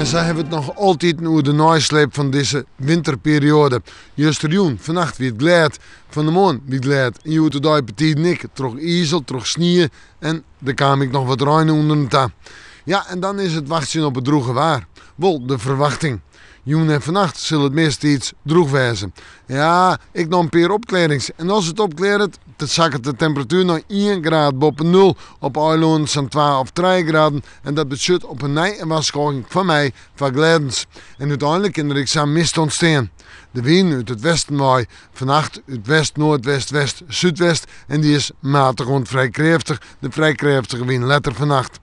En sa hawwe we it noch altiten oer de neisleep fan dizze winterperioade. Justerjûn, fannacht wie it glêd, fan 'e moarn wie it glêd en hjoed-de-dei betiden ek, troch izel, troch snie en der kaam ek noch wat rein ûnderen ta. Ja, en dan is it wachtsjen op it drûge waar. Wol de ferwachting. Jûn en fannacht sil it meastentiids drûch wêze. Ja, ek noch in pear opklearrings. En as it opklearret, dan sakket de temperatuer nei ien graad boppe nul, op eilânen sa'n twa of trije graden. En dat betsjut op 'e nij in warskôging fan my foar glêdens. En úteinlik kin der ek sa mist ûntstean. De wyn út it westen wei, fannacht út west, noardwest, west, súdwest en dy is matich oant frij krêftich, de frij krêftige wyn letter fannacht.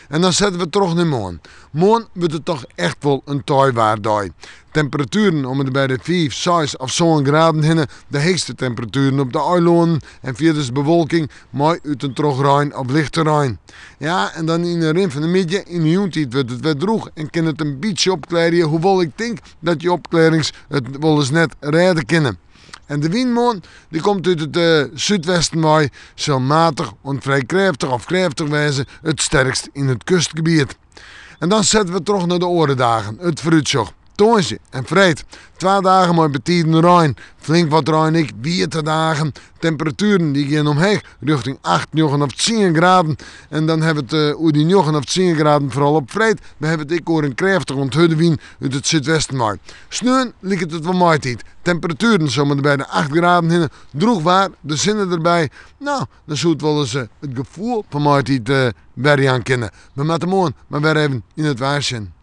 En dan sette we troch nei moarn. Moarn wurdt it toch echt wol in teiwaardei. Temperatueren om en by de 5, 6 of 7 graden hinne, de heechste temperatueren op de eilânen en fierders bewolking mei út en troch rein of lichte rein. Ja, en dan yn 'e rin fan de middei, yn de jûntiid wurdt it wer drûch en kin it in bytsje opklearje, hoewol ik tink dat dy opklearrings it wolris net rêde kinne. En de wyn moarn, dy komt út it súdwesten wei, sil matich oant frij krêftich of krêftich wêze, it sterkst yn it kustgebiet. En dan sette we troch nei de oare dagen, it foarútsjoch. Tongersdei en freed, twa dagen mei betiden rein, flink wat rein ek, wiete dagen. Temperatueren dy gean omheech, rjochting 8, 9 of 10 graden. En dan hawwe we it oer dy 9 of 10 graden foaral op freed. We hawwe it ek oer in krêftige oant hurde wyn út it súdwesten wei. Sneon liket it wol maitiid. Temperatueren om en by de 8 graden hinne, drûch waar, de sinne derby. No, dan soe it wolris it gefoel fan maitiid werjaan kinne. We moatte moarn mar wer even yn it waar sjen.